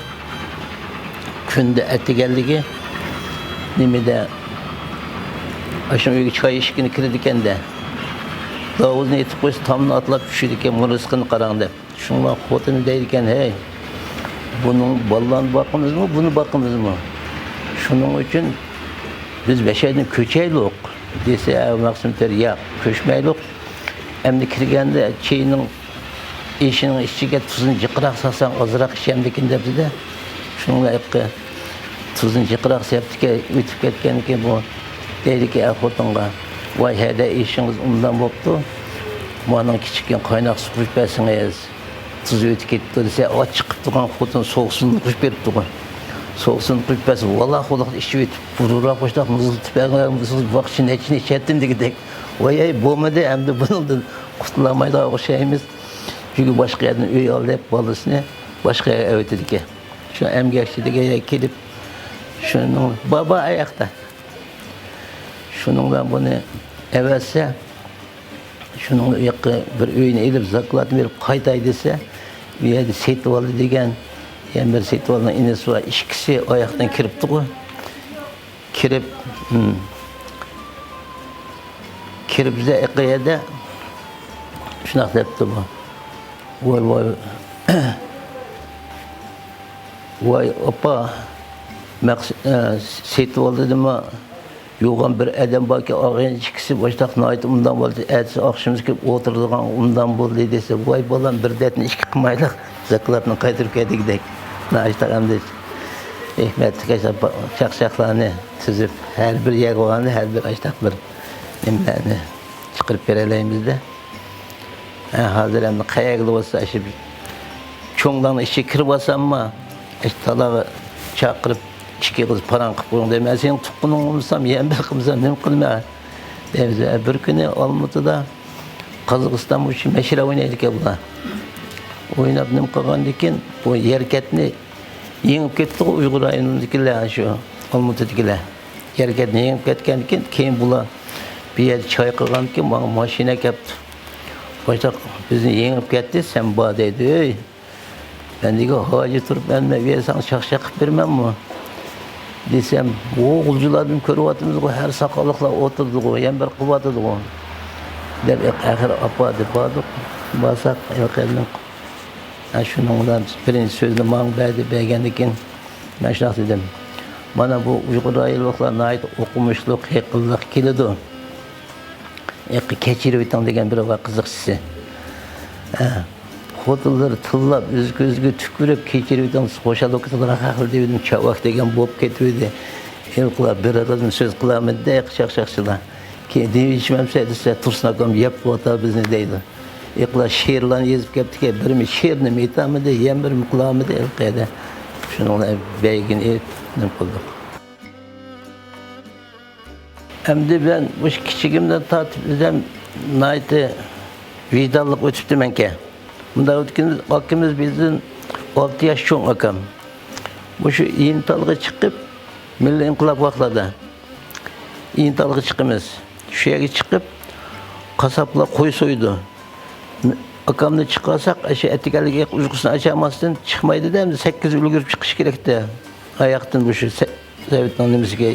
كۈندە ئەتىگەنلىكى نېمىدە، ئاشۇ ئۆيگە چاي ئىچكىلى كىرىدىكەندە، داۋۇزنى ئېتىپ قويسا، تامنى ئاتلاپ چۈشىدىكەن، مۇرىسقىنى قاراڭ دەپ. شۇڭا خوتۇنى دەيدىكەن، ھەي، بۇنىڭ بالىلارنى باقىمىزمۇ، بۇنى باقىمىزمۇ؟ شۇنىڭ ئۈچۈن بىز بەشەيدىن كۆچەيلۇق دېسە، مەخسۇم تۆرە، ياق، كۆچمەيلۇق. ئەمدى كىرگەندە چېيىنىڭ ئېشىنىڭ ئىچىگە تۇزىنى جىقراق سالساڭ، ئازراق ئىچەمدىكىن دەپتۇ-دە. شۇنىڭ ھەققى تۇزىنى جىقراق سەپتىكەن، ئۆتۈپ كەتكەندىكىن بۇ دەيدىكى ئەر خوتۇنغا، ۋاي ھەدە، ئېشىڭىز ئوبدان بوپتۇ، مانا كىچىككىنە قايناق سۇ قۇيۇپ بەرسىڭىز، تۇزى ئۆتۈپ كېتىپتۇ دېسە، ئاچچىق قىپتۇغان خوتۇن سوغۇق سۇنى قۇيۇپ بېرىپتىغۇ. سوغۇق سۇنى قۇيۇپ بەرسە، ۋالا قۇلىقتا ئىچىۋېتىپ، بۇرۇراق بوشلاق مۇزلىتىپ بەرگەن، سىز ۋاقچى نەچچىنى ئىچەتتىم دېگۈدەك. ۋاي ھەي، بولمىدى، ئەمدى بۇنىڭدىن قۇتۇلالمايدىغان ئوخشايمىز. چۈنكى باشقا يەردىن ئۆي ئال دەپ، بالىسىنى باشقا يەرگە ئەۋېتىدىكەن. شۇ ئەمگەكچى دېگەن يەرگە كېلىپ، شۇنىڭ بابا ئاياقتا. شۇنىڭ بىلەن بۇنى ئەۋەتسە، شۇنىڭ ياققا بىر ئۆينى ئېلىپ، زاكلاتنى بېرىپ قايتاي دېسە، ئۇ يەردە سېتىۋالدى دېگەن، يەنە بىر سېتىۋالدىنىڭ ئىنىسى بار، ئىككىسى ئاياقتىن كىرىپتىغۇ. كىرىپ، ھىم، كىرىپ بىزە ئېقىيەدە شۇنداق دەپتۇ بۇ. ۋاي، ۋاي. ۋاي، ئاپا، مەقس-، ئە، سېتىۋالدى دېمە. يوغان بىر ئادەم باركەن، ئاغىنە ئىككىسى باشلاق ناھايىتى ئوبدان بولدى. ئەتىسى ئاخشىمىز كېلىپ ئولتۇرىدىغان ئوبدان بولدى دېسە، ۋاي بالام، بىر دەردنى ئىككى قىلمايلى، زاكلاتنى قايتۇرۇپ كەلدى دېگۈدەك. ناھايىتى ئەمدى ھېكمەتلىك ئاشۇنداق چاقچاقلارنى تۈزۈپ، ھەر بىر يەرگە بارغاندا ھەر بىر ئاشۇنداق بىر نېمىلەرنى چىقىرىپ بېرەلەيمىز-دە. ھە، ھازىر ئەمدى قەيەرگىلا بولسا، ئاشۇ چوڭلارنىڭ ئىچىگە كىرىۋالساممۇ، ئاشۇ تالاغا چاقىرىپ، ئىككى ئېغىز پاراڭ قىلىپ قويۇڭ دەيمەن. سېنىڭ تۇغقىنىڭ بولمىسام، يەنە بىر قىلمىسام، نېمە قىلىمەن؟ دەيمىز. بىر كۈنى ئالمۇتىدا قازاقىستان بويىچە مەشرەپ ئوينايدىكەن بۇلار. ئويناپ نېمە قىلغاندىن كېيىن، بۇ ھەرىكەتنى يېڭىپ كەتتىغۇ ئۇيغۇر رايونىدىكىلەر، شۇ ئالمۇتىدىكىلەر. ھەرىكەتنى يېڭىپ كەتكەندىن كېيىن، كېيىن بۇلار بۇ يەردە چاي قىلغاندىن كېيىن، ماڭا ماشىنا كەپتۇ. باشلاق بىزنى يېڭىپ كەتتى، سەن بار دەيدۇ. ئۆي، مەن دېگەن، ھاجى تۇرۇپ، مەن، مەن بۇ يەردە ساڭا چاقچاق قىلىپ بېرىمەنمۇ؟ دېسەم، ئۇ غۇلجىلاردىن كۆرۈۋاتىمىزغۇ، ھەر ساقاللىقلار ئولتۇردىغۇ، يەنە بىر قىلىۋاتىدىغۇ، دەپ، ئاخىرى ئاپا دەپ باردۇق. بارساق، ھېلىقى ھە، شۇنىڭ بىلەن بىرىنچى سۆزنى ماڭا بەردى، بەرگەندىن كېيىن مەن شۇنداق دېدىم، مانا بۇ ئۇيغۇر رايونلۇقلار ناھايىتى ئوقۇمۇشلۇق، ھېقىللىق كېلىدۇ. ھېقى كەچۈرۈۋېتىڭ دېگەن بىر بار قىزىقچىسى. ھە، خوتۇنلىرى تىللاپ، ئۆزى كۆزىگە تۈكۈرۈپ، كەچۈرۈۋېتىڭ، سىز خۇشال بولۇپ كېتىدىغان خەقلەر دېۋىدىم، چاۋاك دېگەن بولۇپ كېتىۋىدى. ھېلىقىلار بىر ئېغىزمۇ سۆز قىلالمىدى، ھېقى چاقچاقچىلار. كېيىن دېۋىشمەمسە دېسە، تۇرسۇن ئاكام يەپ قويۇۋاتار بىزنى دەيدۇ. ئېقىلار شېئىرلارنى يېزىپ كەپتىكەن، بىرىمۇ شېئىرنى ئېيتالمىدى، يەنە بىرىمۇ قىلالمىدى، ھېلىقى يەردە. شۇنىڭ بىلەن بەيگىنى ئېيتىپ نېمە قىلدۇق. ئەمدى مەن مۇشۇ كىچىكىمدىن تارتىپ ئۆزۈم ناھايىتى ۋىجدانلىق ئۆتۈپتىمەنكەن. مۇنداق ئۆتكىنىمىز، ئاكىمىز بىزدىن ئالتە ياش چوڭ ئاكام. مۇشۇ ئىنتالغا چىقىپ، مىللىي ئىنقىلاب ۋاقتىلاردا ئىنتالغا چىقىمىز. شۇ يەرگە چىقىپ، قاسساپلار قوي سويىدۇ. ئاكامنى چىقارساق، ئاشۇ ئەتىگەنلىكى ئۇيقۇسىنى ئاچالماستىن چىقمايدۇ-دە، ئەمدى سەككىز ئۈلگۈرۈپ چىقىشى كېرەكتە. ئاياقتىن مۇشۇ سە-، سەۋەتنىڭ نېمىسىگە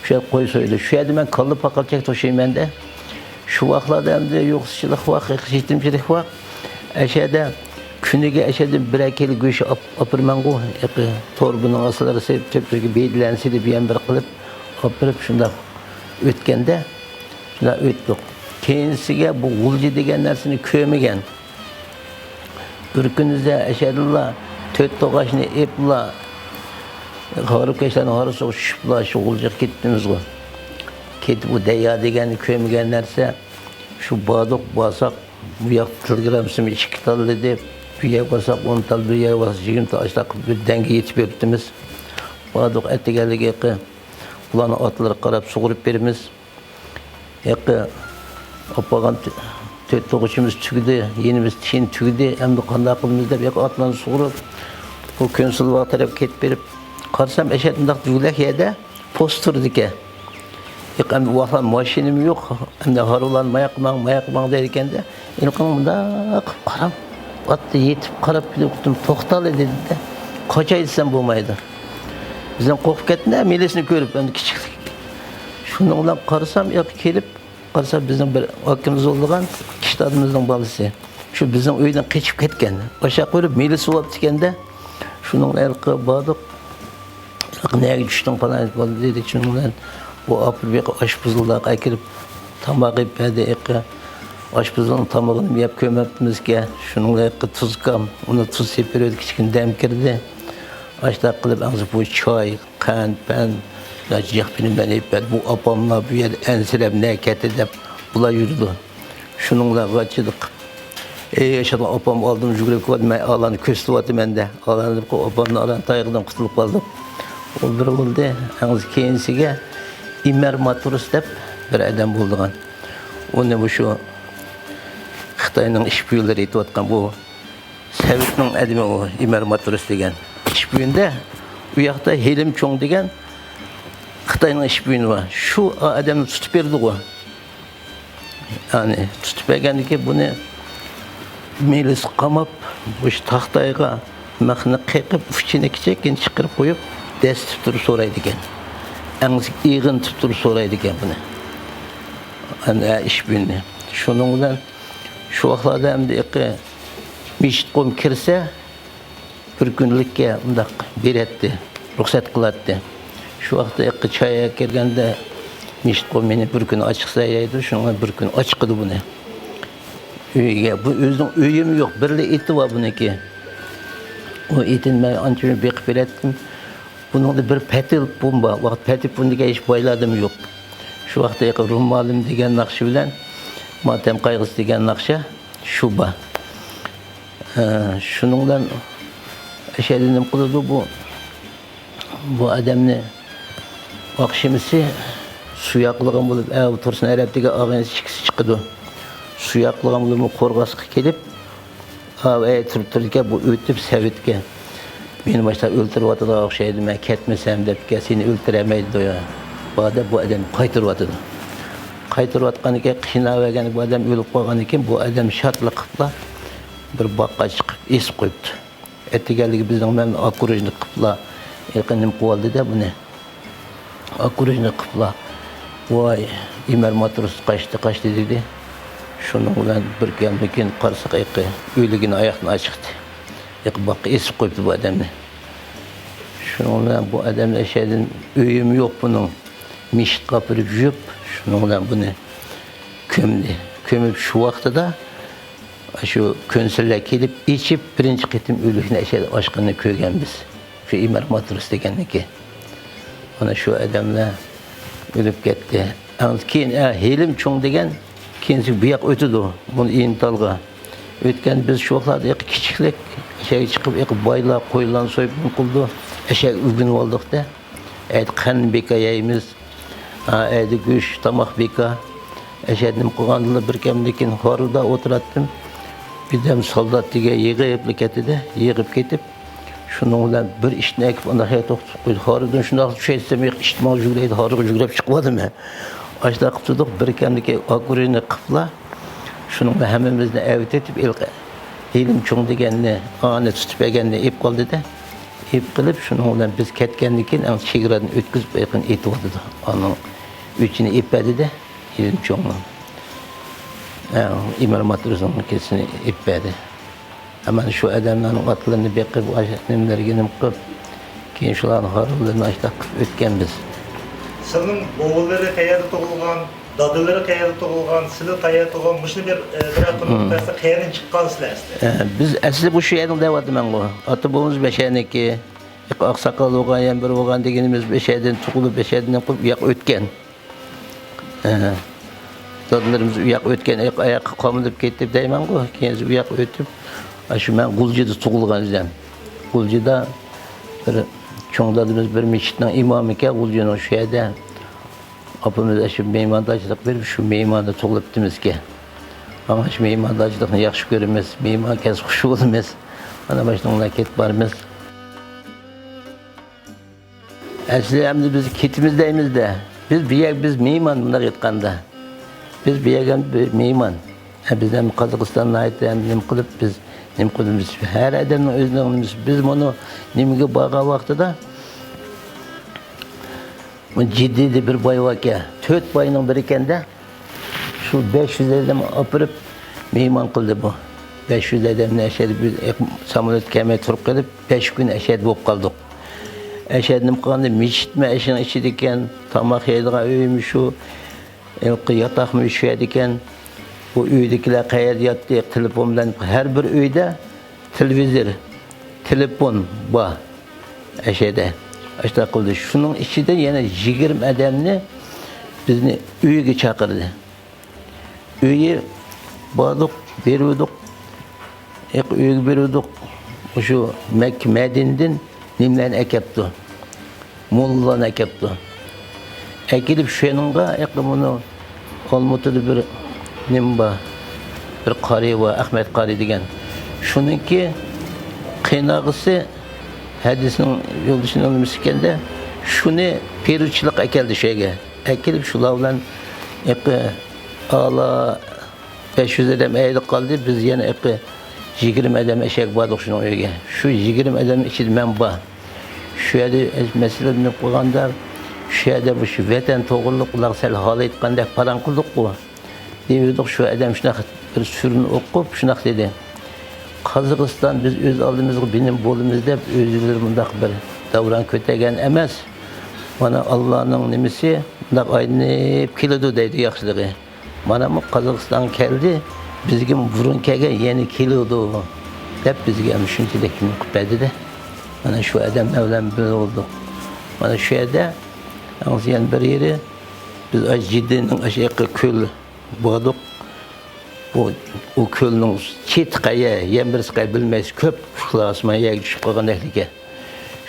شۇ يەر قوي سويىدۇ. شۇ يەردە مەن كاللا پاقىرچەك توشۇيمەن-دە. شۇ ۋاقىتلاردا ئەمدى يوقسۇچىلىق ۋاق، يېتىمچىلىك ۋاق. ئەشەدە كۈنىگە ئەشەدە بىرەر كىلو گۆش ئاپ-، ئاپىرىمەنغۇ، ھېقى توربىنىڭ ئاستىلىرىغا سېلىپ، تۆپىسىگە بېدىلەرنى سېلىپ، يەنە بىر قىلىپ ئاپىرىپ، شۇنداق ئۆتكەندە، شۇنداق ئۆتتۇق. كېيىنسىگە بۇ غۇلجا دېگەن نەرسىنى كۆرمىگەن. بىر كۈنىدە ئەشەدىلا تۆت توقاچنى ئېپلا، غارىبكەشلەرنىڭ ھارىسىغا چۈشۈپلا، شۇ غۇلجىغا كېتىپتىمىزغۇ. كېتىپ، ئۇ دەريا دېگەننى كۆرمىگەن نەرسە. شۇ باردۇق، بارساق، بۇ ياقتا تېلېگراممىسىمۇ ئىككى تاللىدى. بۇ يەرگە بارساق ئون تال، بۇ يەرگە بارساق يىگىرمە تال، ئاشۇنداق قىلىپ بىر دەڭگە يېتىپ بېرىپتىمىز. باردۇق، ئەتىگەنلىكى ھېقى ئۇلارنىڭ ئاتلىرىغا قاراپ سۇغۇرۇپ بېرىمىز. ھېقى ئاپارغان تۆ-، تۆت توغۇچىمىز تۈگىدى، يېنىمىز تىيىن تۈگىدى، ئەمدى قانداق قىلىمىز دەپ ھېقى ئاتلارنى سۇغۇرۇپ، بۇ كۆنسۇلۋاغ تەرەپكە كېتىپ بېرىپ قارىسام، ئەشەدىنداق دۈگىلەك يەردە پوست تۇرىدىكەن. ھېقى ئەمدى ۋاقىتلار ماشىنىمۇ يوق، ئەمدى ھارۋىلارنى ماياققا ماڭ، ماياققا ماڭ دەيدىكەندە، ھېلىقىنىڭ مۇنداق قىلىپ قاراپ، ئاتتا يېتىپ قاراپ كېلىپ، توختالە دېدى-دە، قاچاي دېسەم بولمايدۇ. بىزدىن قورقۇپ كەتتى، مىلىسنى كۆرۈپ، ئەمدى كىچىكلىك. شۇنىڭ بىلەن قارىسام، ياققا كېلىپ، قارىسام، بىزنىڭ بىر ئاكىمىز بولىدىغان كىشتادىمىزنىڭ بالىسى. شۇ بىزنىڭ ئۆيدىن قېچىپ كەتكەن. ئاشاق بېرىپ مىلىسى بوپتىكەندە، شۇنىڭ بىلەن ھېلىقى باردۇق. ھېلىقى نەگە چۈشتۈڭ پالان بولدى دېدى. شۇنىڭ بىلەن بۇ ئاپىرىپ ھېلىقى ئاشپۇزۇللارغا ئەكىرىپ تاماق ئېلىپ بەردى. ھېلىقى ئاشپۇزۇلنىڭ تامىقىنى يەپ كۆرمەپتىمىزكەن. شۇنىڭ بىلەن ھېلىقى تۇزكام، ئۇنى تۇز سېپىرىۋەتكەن كىچىككىنە دەم كىردى. ئاشتاق قىلىپ ئەڭزى بۇ چاي، قەنت، پەن، ياكى ياق بىلمەن ئېيتىپ بەردى. بۇ ئاپاملار بۇ يەردە ئەنسىرەپ نە كەتتى دەپ بۇلار يۈرىدۇ. شۇنىڭ بىلەن غاچىلىق. ئەي ياشانغان ئاپام ئالدىمدا يۈگۈرۈپ كېلىۋاتىدۇ، مەن ئالانى كۆزىتىۋاتىمەن دە. ئالانى دەپ ئاپامنىڭ ئالان تايىقىدىن قۇتۇلۇپ قالدىم. ئۇ بىر بولدى. ئەڭزى كېيىنسىگە ئىمەر ماتروس دەپ بىر ئادەم بولىدىغان. ئۇنى مۇشۇ خىتاينىڭ ئىشپىيونلىرى ئېتىۋاتقان بۇ سەۋىتنىڭ ئادىمى ئۇ، ئىمەر ماتروس دېگەن. ئىشپىيوندا ئۇ ياقتا ھېلىم چوڭ دېگەن خىتاينىڭ ئىشپىيونى بار. شۇ ئادەمنى تۇتۇپ بېرىدىغۇ. يەنى تۇتۇپ بەرگەندىن كېيىن بۇنى مىلىسى قاماپ، مۇشۇ تاختايغا مىخنى قېقىپ، ئۇچىنى كىچىككىنە چىقىرىپ قويۇپ، دەسسىتىپ تۇرۇپ سورايدىكەن. ئەڭزىگە ئېغىنتىپ تۇرۇپ سورايدىكەن بۇنى. ئەنە ئىشپىيونى. شۇنىڭ بىلەن شۇ ۋاقىتلاردا ئەمدى ئېقى مىشىتقۇم كىرسە، بىر كۈنلۈككە ئۇنداق بېرەتتى، رۇخسەت قىلاتتى. شۇ ۋاقىتتا ئېقى چاي ئەكىرگەندە، مىشىتقۇم مېنى بىر كۈن ئاچىقسا دەيدۇ، شۇنىڭ بىلەن بىر كۈن ئاچىقىدۇ بۇنى. ئۆيىگە، بۇ ئۆزىنىڭ ئۆيىمۇ يوق، بىرلا ئېتى بار بۇنىڭكى. ئۇ ئېتىنى مەن ئانچە بېقىپ بېرەتتىم. بۇنىڭدا بىر پەتىلپۇن بار. ۋاقىت پەتىلپۇن دېگەن ھېچ بايلاردىمۇ يوق. شۇ ۋاقىتتا ھېلىقى رومالىم دېگەن ناخشا بىلەن ماتەم قايغۇسى دېگەن ناخشا شۇ بار. ئە، شۇنىڭ بىلەن ئەشەدە نېمە قىلىدۇ بۇ؟ بۇ ئادەمنى ئاخشىمىسى سۇياقلىغان بولۇپ، ئە، تۇرسۇن ئەرەب دېگەن ئاغىنىسى ئىككىسى چىقىدۇ. سۇياقلىغان بولۇپ، قورغاسقا كېلىپ، ئاۋۇ ئەي تۇرۇپ تۇرىدىكەن، بۇ ئۆتۈپ سەۋىتكە، مېنى باشلاپ ئۆلتۈرۈۋاتىدىغان ئوخشايدۇ، مەن كەتمىسەم دەپكەن، سېنى ئۆلتۈرەلمەيدۇ دەپ، بۇ ئادەم قايتۇرۇۋاتىدۇ. قايتۇرۇۋاتقاندىكىن، قىيناۋەرگەن بۇ ئادەم ئۆلۈپ قالغاندىكىن، بۇ ئادەم شادلىق قىپلا بىر باغقا چىقىپ ئېسىپ قويۇپتۇ. ئەتىگەنلىكى بىزنىڭ مەن ئوكرۇژنىي قىپلا، ھېلىقى نېمە قىلىۋالدى-دە بۇنى. ئوكرۇژنىي قىپلا، ۋاي، ئىمەر ماتروس قاچتى، قاچتى دېدى. شۇنىڭ بىلەن بىر كەمدىكىن قارىساق ھېلىقى ئۆلۈكىنى ئاياقتىن ئاچىقتى. ھېلىقى باغقا ئېسىپ قويۇپتۇ بۇ ئادەمنى. شۇنىڭ بىلەن بۇ ئادەمنى ئەشەدىن ئۆيىمۇ يوق بۇنىڭ. مىشىتقا ئاپىرىپ يۇيۇپ، شۇنىڭ بىلەن بۇنى كۆمدى. كۆمۈپ شۇ ۋاقتىدا شۇ كۆنسۇللار كېلىپ ئېچىپ، بىرىنچى قېتىم ئۆلۈكنى ئەشەدە ئاچقىنىنى كۆرگەنبىز. شۇ ئىمەر ماتروس دېگەننىكى. مانا شۇ ئادەملەر ئۆلۈپ كەتتى. ئاندىن كېيىن، ئە، ھېلىم چوڭ دېگەن كېيىنچە بۇ ياققا ئۆتىدۇ، بۇنى ئىنتالغا. ئۆتكەن بىز شۇ ۋاقىتلاردا ئېقى كىچىكلىك، ئەشەگە چىقىپ، ئېقى بايلار، قويلارنى سويۇپ، نېمە قىلىدۇ، ئەشەگە ئۆگىنىۋالدۇق-دە. ئەيدى قەن بىكار يەيمىز. ھە، ئەيدى گۆش، تاماق بىكار. ئەشەدە نېمە قىلغاندىلا بىر كەمدىكىن ھارۋىدا ئولتۇراتتىم. بىردەم سالدات دېگەن يىغىپلا كەتتى-دە، يىغىپ كېتىپ، شۇنىڭ بىلەن بىر ئىتنى ئەكىپ ئانداق يەردە توختىتىپ قويدى. ھارۋىدىن شۇنداق چۈشەيتسەم، ئىت ماڭا يۈگۈرەيدۇ، ھارۋىغا يۈگۈرۈپ چىقىۋالدىم مەن. ئاشۇنداق قىلىپ تۇردۇق، بىر كەمدىكى ئاكۇرىنى قىپلا، شۇنىڭ بىلەن ھەممىمىزنى ئەۋېتىۋېتىپ، ھېلىقى ھېلىم چوڭ دېگەننى، ئانى تۇتۇپ بەرگەننى ئېلىپ قالدى-دە. ئېلىپ قېلىپ، شۇنىڭ بىلەن بىز كەتكەندىن كېيىن، ئەڭ چېگرادىن ئۆتكۈزۈپ، ئېتىۋاتىدۇ. ئانىڭ ئۆچىنى ئېلىپ بەردى-دە، ھېلىم چوڭنىڭ. ئە، ئىمران ماتروسنىڭ كېسىنى ئېلىپ بەردى. مانا شۇ ئادەملەرنىڭ ئاتلىرىنى بېقىپ، نېمىلەرگە نېمە قىلىپ، كېيىن شۇلارنىڭ ھارۋىلىرىنى ئاشۇنداق قىلىپ ئۆتكەنبىز. سىلىنىڭ بوۋىلىرى قەيەردە تۇغۇلغان، دادىلىرى قەيەردە تۇغۇلغان، سىلى قەيەردە تۇغۇلغان، مۇشۇنى بىر، ئە، بىر ھەپتە مم. بولۇپ بەرسە، قەيەردىن چىققانسىلەر ئەسلى؟ ئە، بىز ئەسلى مۇشۇ يەرنىڭ دەۋاتىمەنغۇ. ئاتا بوۋىمىز بەشەنىكى، ئاقساقال بولغان، يەنە بىر بولغان دېگىنىمىز بەشەدىن تۇغۇلۇپ، بەشەدىن نېمە قىلىپ، بۇ ياققا ئۆتكەن. ئە، دادىلىرىمىز ئۇ ياققا ئۆتكەن، ئاياق، ئاياققا قامىلىپ كەتتى دەيمەنغۇ. كېيىن بىز ئۇ ياققا ئۆتۈپ، ئاشۇ مەن غۇلجىدا تۇغۇلغان ئۆزۈم. غۇلجىدا بىر چوڭ دادىمىز بىر مەسچىتنىڭ ئىمامىكەن، غۇلجىنىڭ شۇ يەردە. ئاپىمىز ئاشۇ مېھماندارچىلىق بېرىپ، شۇ مېھماندا تۇغۇلۇپتىمىزكەن. ئاڭا شۇ مېھماندارچىلىقنى ياخشى كۆرىمىز، مېھمان كەلسە خۇش بولىمىز. ئانا ماشۇنىڭ بىلەن كېتىپ بارىمىز. ئەسلى ئەمدى بىز كېتىمىز دەيمىز-دە. بىز بۇ يەر، بىز مېھمان، مۇنداق ئېيتقاندا. بىز بۇ يەرگە بىر مېھمان. ھە، بىز ھەم قازاقىستان ناھايىتى ھەم نېمە قىلىپ، بىز نېمە قىلىمىز؟ ھەر ئادەمنىڭ ئۆزىنىڭ نېمىسى. بىز مۇنۇ نېمىگە بارغان ۋاقتىدا، بۇ جىددىيدە بىر باي باركەن، تۆت باينىڭ بىرى ئىكەن-دە. شۇ بەش يۈز ئادەم ئاپىرىپ مېھمان قىلدى بۇ. بەش يۈز ئادەمنى ئەشەدە بىز ساموليوت كەلمەي تۇرۇپ قېلىپ، بەش كۈن ئەشەدە بولۇپ قالدۇق. ئەشەدە نېمە قىلغاندا، مەسچىتمۇ ئەشنىڭ ئىچىدىكەن، تاماق يەيدىغان ئۆيمۇ شۇ. ھېلىقى ياتاقمۇ شۇ يەردىكەن. بۇ ئۆيدىكىلەر قەيەردە ياتتى؟ تېلېفون بىلەن ھەر بىر ئۆيدە تېلېۋىزور، تېلېفون بار. ئەشەدە ئاشۇنداق قىلدى. شۇنىڭ ئىچىدە يەنە يىگىرمە ئادەمنى بىزنى ئۆيىگە چاقىردى. ئۆيى باردۇق، بېرىۋىدۇق. ئۆيگە بېرىۋىدۇق. مۇشۇ مەككە مەدىنىدىن نېمىلەرنى ئەكەپتۇ؟ موللىلارنى ئەكەپتۇ. ئەكېلىپ شۇنىڭغا يېقىن مۇنۇ ئالمۇتىدا بىر نېمە بار، بىر قارى بار، ئەخمەت قارى دېگەن. شۇنىڭكى قېيىنئاغىسى ھەدىسنىڭ يولدىشىنىڭ نېمىسى ئىكەندە، شۇنى پىرچىلىق ئەكەلدى شۇ يەرگە. ئەكېلىپ شۇلار بىلەن يېقى ئالا بەش يۈز ئادەم ئەيدە قالدى، بىز يەنە ئېقى يىگىرمە ئادەم ئەشەگە باردۇق شۇنىڭ ئۆيىگە. شۇ يىگىرمە ئادەمنىڭ ئىچىدە مەن بار. شۇ يەردە مەسىلە نېمە قىلغاندا، شۇ يەردە مۇشۇ ۋەتەن توغرىلىق ئۇلار سەل ھالەيتقاندەك پاراڭ قىلدۇققۇ. دېيىۋىدۇق، شۇ ئادەم شۇنداق بىر سۈرىنى ئوقۇپ شۇنداق دېدى. قازاقىستان بىز ئۆز ئالدىمىزغا بىنىم بولىمىز دەپ ئۆزلىرى مۇنداق بىر داۋراڭ كۆتەرگەن ئەمەس. مانا ئاللانىڭ نېمىسى مۇنداق ئايلىنىپ كېلىدۇ دەيدۇ ياخشىلىقى. مانا بۇ قازاقىستانغا كەلدى، بىزگىمۇ بۇرۇن كەلگەن يەنە كېلىدۇ دەپ بىزگە ھەم شۇنچىلىك نېمە قىلىپ بەردى-دە. مانا شۇ ئادەملەر بىلەن بىللە بولدۇق. مانا شۇ يەردە يەنە بىر يېرى، بىز ئاشۇ جىددىنىڭ ئاشۇ يېقى كۆل باردۇق. بۇ، ئۇ كۆلنىڭ چېتى قەيە، يەنە بىرسى قەيە بىلمەيسىز، كۆپ قۇشلار ئاسمان يەرگە چۈشۈپ قالغاندەكلىكى.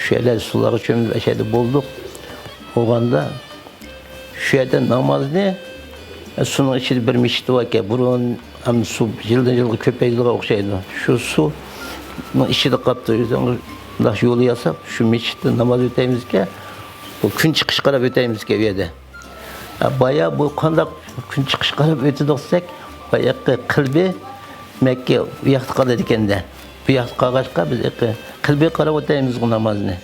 شۇ يەردە سۇلارغا چۆمۈپ ئاشۇ يەردە بولدۇق. بولغاندا شۇ يەردە نامازنى، سۇنىڭ ئىچىدە بىر مەسچىت باركەن، بۇرۇن ھەم سۇ يىلدىن يىلغا كۆپەيدىغان ئوخشايدۇ. شۇ سۇنىڭ ئىچىدە قاپتۇ. ئۆزىنىڭ مۇنداق يولى ياساپ، شۇ مەسچىتتە ناماز ئۆتەيمىزكەن، بۇ كۈن چىقىشقا قاراپ ئۆتەيمىزكەن ئۇ يەردە. ھە، بايا بۇ قانداق كۈن چىقىشقا قاراپ ئۆتىدۇق دېسەك، باياقى قىبلە مەككە ئۇ ياقتا قالىدىكەن-دە. بۇ ياقتا قالغاچقا بىز ئېقى قىبلىگە قاراپ ئۆتەيمىزغۇ نامازنى.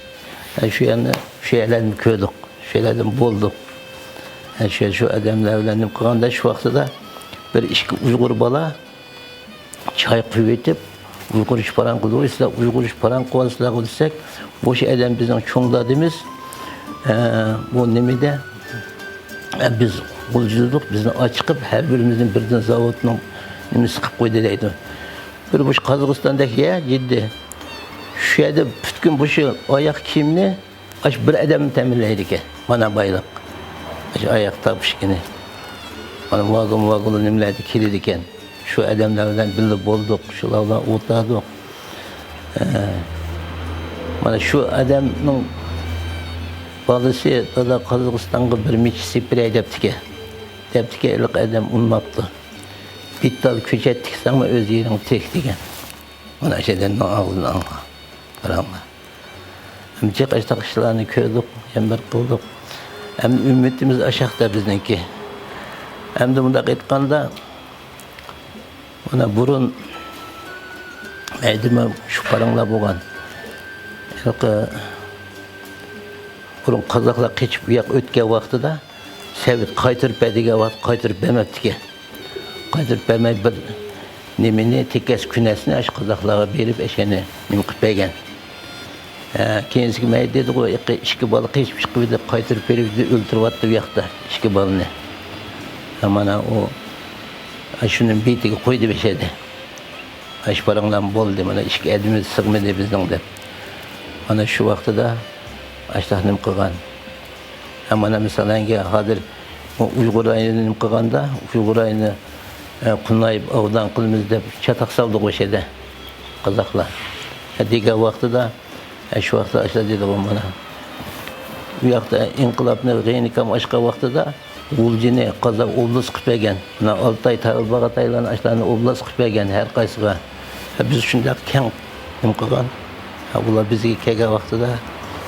ھە، شۇ يەرنى، شۇ يەرلەرنى كۆردۇق. شۇ يەرلەردىن بولدۇق. ھە، شۇ، شۇ ئادەملەر بىلەن نېمە قىلغاندا شۇ ۋاقتىدا بىر ئىككى ئۇيغۇر بالا چاي قۇيۇۋېتىپ، ئۇيغۇرچە پاراڭ قىلدى. «ۋوي، سىلەر ئۇيغۇرچە پاراڭ قىلىۋاتىسىلەرغۇ» دېسەك، «بۇ ئادەم بىزنىڭ چوڭ دادىمىز، ئە، بۇ نېمىدە، ئە، بىز غۇلجىدا ئىدۇق، بىزنى ئاچىقىپ، ھەر بىرىمىزنى بىردىن زاۋۇتنىڭ نېمىسى قىلىپ قويدى» دەيدۇ. بىر مۇشۇ قازاقىستاندەك يەر جىددىي. شۇ يەردە پۈتكۈل مۇشۇ ئاياق كىيىمنى ئاشۇ بىر ئادەم تەمىنلەيدىكەن، مانا بايلىق. ئاشۇ ئاياق تاپىشىكىنى. مانا ۋاگون، ۋاگونلار نېمىلەردە كېلىدىكەن. شۇ ئادەملەر بىلەن بىللە بولدۇق، شۇلار بىلەن ئولتۇردۇق. ئە، مانا شۇ ئادەمنىڭ بالىسى، «دادا، قازاقىستانغا بىر مەسچىت سېلىپ بېرەي» دەپتىكەن. دەپتىكەن، ھېلىقى ئادەم ئۇنىماپتۇ. «بىتتال كۆچەت تىكسەڭمۇ ئۆز يېرىڭ تىك» دېگەن. مانا ئاشۇ ئادەمنىڭ ئاغزىدىن ئاڭلا-، قاراڭلار. جىق ئاشتاق ئىشلارنى كۆردۇق، يەنە بىر قىلدۇق. ئەمدى ئۈمىدىمىز ئاشاقتا بىزنىڭكى. ئەمدى مۇنداق ئېيتقاندا، مانا بۇرۇن مەيدىمە شۇ پاراڭلار بولغان. ھېلىقى بۇرۇن قازاقلار قېچىپ بۇ ياققا ئۆتكەن ۋاقتىدا، سوۋېت قايتۇرۇپ بەر دېگەن ۋاقىت قايتۇرۇپ بەرمەپتىكەن. قايتۇرۇپ بەرمەي بىر نېمىنى، تېكەس كۈنەسنى ئاشۇ قازاقلارغا بېرىپ، ئەشەنى نېمە قىلىپ بەرگەن. ھە، كېيىنسىگە مەيدە دېدىغۇ، ئىككى بالا قېچىپ چىقىۋىدى، قايتۇرۇپ بېرىۋىدى، ئۆلتۈرۈۋاتتى بۇ ياقتا ئىككى بالىنى. ھە، مانا ئۇ، ئاشۇنى بېتىگە قويدى بەشەدە. ئاشۇ پاراڭلارمۇ بولدى، مانا ئىككى ئەدىمىز سىغمىدى بىزنىڭ دەپ. مانا شۇ ۋاقتىدا ئاشتاق نېمە قىلغان. ھە، مانا مىسالەنگە ھازىر ئۇ ئۇيغۇر رايونىنى نېمە قىلغاندا، ئۇيغۇر رايونى، ئە، قۇنايىپ ئاۋدان قىلىمىز دەپ چاتاق سالدىغۇ شەدە قازاقلار. ھە، دېگەن ۋاقتىدا، ھە، شۇ ۋاقىتتا ئاشۇنداق دېدىغۇ مانا. بۇ ياقتا ئىنقىلابنى غەينىكام ئاچقان ۋاقتىدا غۇلجىنى، قازاق ئوبلاست قىلىپ بەرگەن. مانا ئالتاي، تاۋۇز باغاتايلارنى ئاشۇلارنى ئوبلاست قىلىپ بەرگەن ھەر قايسىغا. بىز شۇنداق كەڭ نېمە قىلغان. ھە، ئۇلار بىزگە كەلگەن ۋاقتىدا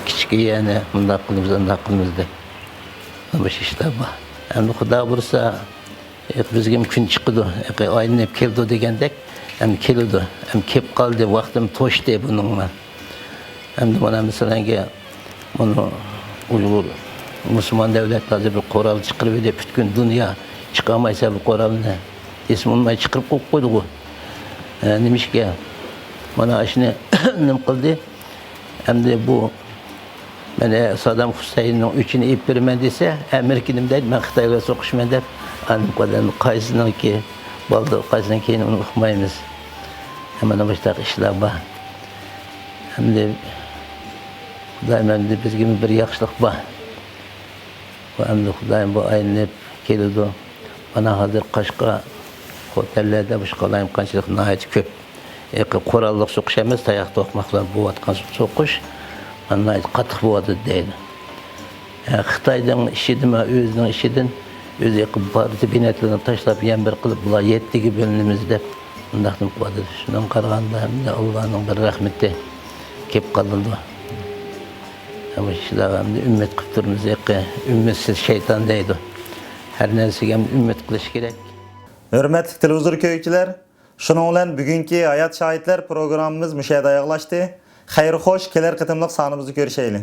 كىچىككە يەنە مۇنداق قىلىمىز، ئانداق قىلىمىز دەپ. مۇشۇ ئىشلار بار. ئەمدى خۇدا بۇيرۇسا، بىزگىمۇ كۈن چىقىدۇ، ئايلىنىپ كېلىدۇ دېگەندەك، ئەمدى كېلىدۇ. ئەمدى كېلىپ قالدى، ۋاقتىم توشتى بۇنىڭغا. ئەمدى مانا مەسىلەنگە، مانا ئۇيغۇر مۇسۇلمان دۆلەت ھازىر بىر قورال چىقىرىۋىدى، پۈتكۈل دۇنيا چىقارمايسەن بۇ قورالنى دېسە، ئۇنىماي چىقىرىپ قويۇپ قويدىغۇ. ئە، نېمىشقا؟ مانا ئاشۇنى نېمە قىلدى؟ ئەمدى بۇ، مانا سادام خۇسەيننىڭ ئۆچىنى ئېلىپ بېرىمەن دېسە، ئامېرىكا نېمە دەيدۇ؟ مەن خىتاي بىلەن سوقۇشىمەن دەپ، ئانىم قايسىنىڭكى بالدۇر، قايسىنىڭ كەينى، ئۇنى ئۇقمايمىز. مانا مۇشۇنداق ئىشلار بار. ئەمدى خۇدايىم، ئەمدى بىزگىمۇ بىر ياخشىلىق بار. بۇ ئەمدى خۇدايىم بۇ ئايلىنىپ كېلىدۇ. مانا ھازىر قاشقا خوتەنلەردە مۇشۇ قالايمىقانچىلىق ناھايىتى كۆپ. ھېلىقى قوراللىق سوقۇش ئەمەس، تاياق توقماقلار بولۇۋاتقان سوقۇش، مانا ناھايىتى قاتتىق بولۇۋاتىدۇ دەيدۇ. ھە، خىتاينىڭ ئىشىدىنمۇ، ئۆزىنىڭ ئىشىدىن، ئۆزى ھېلىقى پارتىيە بىنەتلىرىنى تاشلاپ، يەنە بىر قىلىپ، بۇلار يەتتىگە بۆلۈنىمىز دەپ، مۇنداق نېمە قىلىۋاتىدۇ. شۇنىڭغا قارىغاندا، ئەمدى ئاللانىڭ بىر رەھمىتى كېلىپ قالىدۇ. ئەمما كىشىلەر ئەمدى ئۈمىد قىلىپ تۇرىمىز، ھېلىقى ئۈمىدسىز شەيتان دەيدۇ. ھەر نەرسىگە ئەمدى ئۈمىد قىلىش كېرەك. ھۆرمەتلىك تېلېۋىزور كۆرگۈچىلەر، شۇنىڭ بىلەن بۈگۈنكى ھايات شاھىتلار پروگراممىمىز مۇشۇ يەردە ئاياغلاشتى. خەير خوش، كېلەر قېتىملىق سانىمىزدا كۆرۈشەيلى.